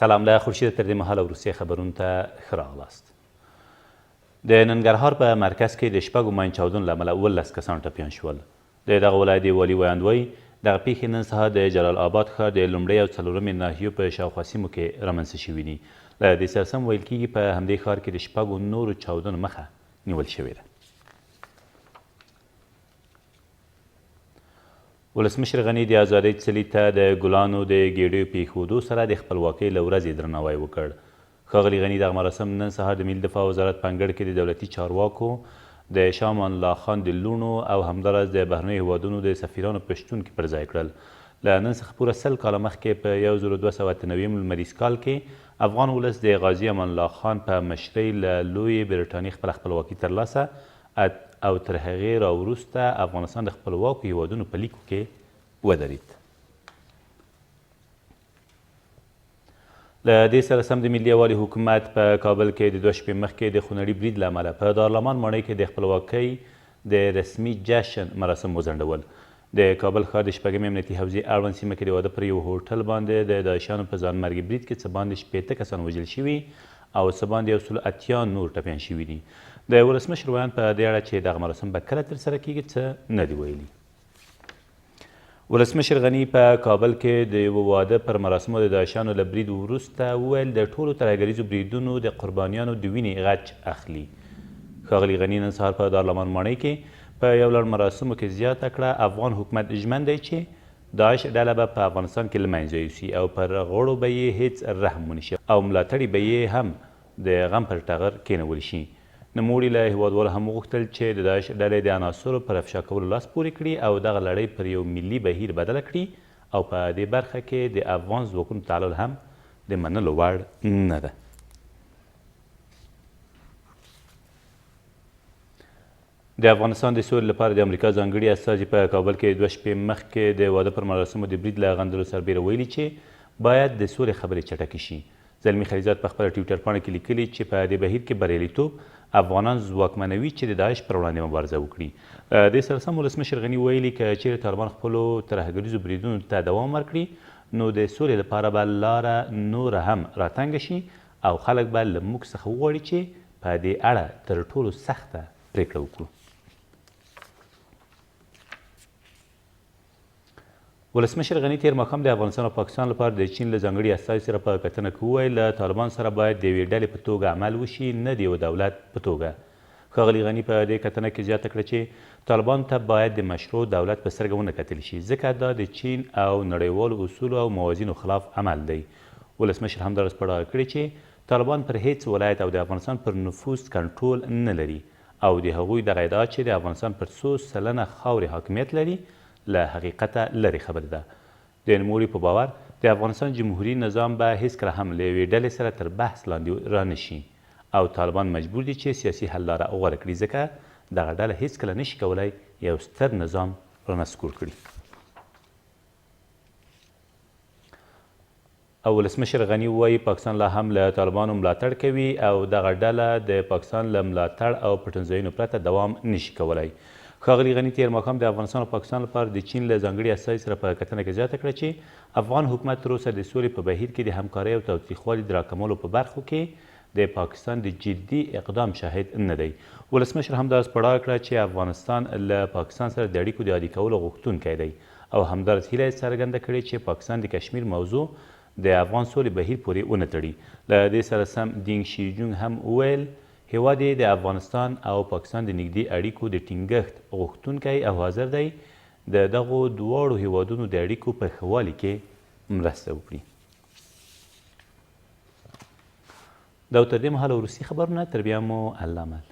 سلام له خورشیده تر دې مهاله وروستي خبرونو ته ښه راغلاست. د ننګرهار په مرکز کې د شپږو ماین چاودنو له امله 17 کسان ټپیان شول. د دغه ولایت د والي ویاند وایي، دغه پېښې نن سهار د جلال آباد ښار د لومړۍ او څلورمې ناحیو په شاوخوا سیمو کې رامنځته شوې دي. له دې سره سم ویل کېږي، په همدې ښار کې د شپږو نورو چاودنو مخه نیول شوې ده. ولسمشر غني د ازادۍ څلي ته د ګلانو د ګېډیو په ایښودو سره د خپلواکۍ له ورځې درناوی وکړ. ښاغلي غني دغه مراسم نن سهار د ملي دفاع وزارت په انګړ کې د دولتي چارواکو، د شاه امان الله خان د لوڼو او همداراز د بهرنیو هېوادونو د سفیرانو په شتون کې پر ځای کړل. له نن څخه پوره 100 کاله مخکې په 1298 لمریز کال کې افغان ولس د غازي امان الله خان په مشرۍ له لویې برېټانیې خپله خپلواکي ترلاسه او تر هغې را وروسته افغانستان د خپلواکو هېوادونو په لیکو کې ودرید. له دې سره سم د ملي یووالي حکومت په کابل کې د دوه شپې مخکې د خونړي برید له امله په دارلامان ماڼۍ کې د خپلواکۍ د رسمي جشن مراسم وځنډول. د کابل ښار د شپږمې امنیتي حوزې اړوند سیمه کې د واده پر یو هوټل باندې د داعشیانو په ځانمرګي برید کې څه باندې 60 کسان وژل شوي او څه باندې 180 نور ټپیان شوي دي. د ولسمشر ویاند په دې اړه چې دغه مراسم به کله ترسره کېږي څه نه دي ویلي. ولسمشر غني په کابل کې د یوه واده پر مراسمو د داعشیانو له برید وروسته وویل، د ټولو ترهګریزو بریدونو د قربانیانو د وینې غچ اخلي. ښاغلي غني نن سهار په دارلامان ماڼۍ کې په یو لړ مراسمو کې زیاته کړه، افغان حکومت ژمن دی چې داعش ډله به په افغانستان کې له منځه یوسي او پر غړو به یې هېڅ رحم ونه شي او ملاتړي به یې هم د غم پر ټغر کېنول شي. نوموړي له هېوادوالو هم وغوښتل چې د داعش ډلې د عناصرو پر افشا کولو لاس پورې کړي او دغه لړۍ پر یو ملي بهیر بدله کړي او په دې برخه کې د افغان ځواکونو تعلل هم د منلو وړ نه ده. د افغانستان د سولې لپاره د امریکا ځانګړي استازي په کابل کې دوه شپې مخکې د واده پر مراسمو د برید له غندلو سربېره ویلي چې باید د سولې خبرې چټکې شي. زلمي خلیلزاد په خپله ټویټر پاڼه کې لیکلي چې په دې بهیر کې بریالیتوب افغانان ځواکمنوي چې د داعش پر وړاندې مبارزه وکړي. له دې سره سم ولسمشر غني ویلي که چېرې طالبان خپلو ترهګریزو بریدونو ته دوام ورکړي نو د سولې لپاره به لاره نوره هم راتنګه شي او خلک به له موږ څخه وغواړي چې په دې اړه تر ټولو سخته پرېکړه وکړو. ولسمشر غني تېر ماښام د افغانستان او پاکستان لپاره د چین له ځانګړي استازي سره په کتنه کې وویل، له طالبانو سره باید د یوې ډلې په توګه عمل وشي، نه د یوه دولت په توګه. ښاغلي غني په دې کتنه کې زیاته کړه چې طالبانو ته باید د مشروع دولت په سترګه ونه کتل شي، ځکه دا د چین او نړیوالو اصولو او موازینو خلاف عمل دی. ولسمشر همداراز په ډاګه کړې چې طالبان پر هېڅ ولایت او د افغانستان پر نفوس کنټرول نه لري او د هغوی دغه ادعا چې د افغانستان پر څو سلنه خاورې حاکمیت لري، له حقیقته لرې خبرې ده. د نوموړي په باور، د افغانستان جمهوري نظام به هېڅکله هم له یوې ډلې سره تر بحث لاندې رانه شي او طالبان مجبور دي چې سیاسي حل لاره غوره کړي، ځکه دغه ډله هېڅکله نه شي کولای یو ستر نظام رانسکور کړي. او ولسمشر غني وايي، پاکستان لا هم له طالبانو ملاتړ کوي او دغه ډله د پاکستان له ملاتړ او پټنځایونو پرته دوام نه شي کولای. ښاغلي غني تېر ماښام د افغانستان او پاکستان لپاره د چین له ځانګړي استازي سره په کتنه کې زیاته کړه چې افغان حکومت تر اوسه د سولې په بهیر کې د همکارۍ او تاوتریخوالي د راکمولو په برخو کې د پاکستان د جدي اقدام شاهد نه دی. ولسمشر همداراز په ډاګه کړه چې افغانستان له پاکستان سره د اړیکو د عادي کولو غوښتونکی دی او همداراز هیله یې څرګنده کړې چې پاکستان د کشمیر موضوع د افغان سولې بهیر پورې ونه تړي. له دې سره سم دینګ شیجونګ هم وویل، هېواد یې د افغانستان او پاکستان د نږدې اړیکو د ټینګښت غوښتونکی او حاضر دی د دغو دواړو هېوادونو د اړیکو په ښه والي کې مرسته وکړي. دا و تر دې مهاله وروستي خبرونه، تر بیا مو الله مل.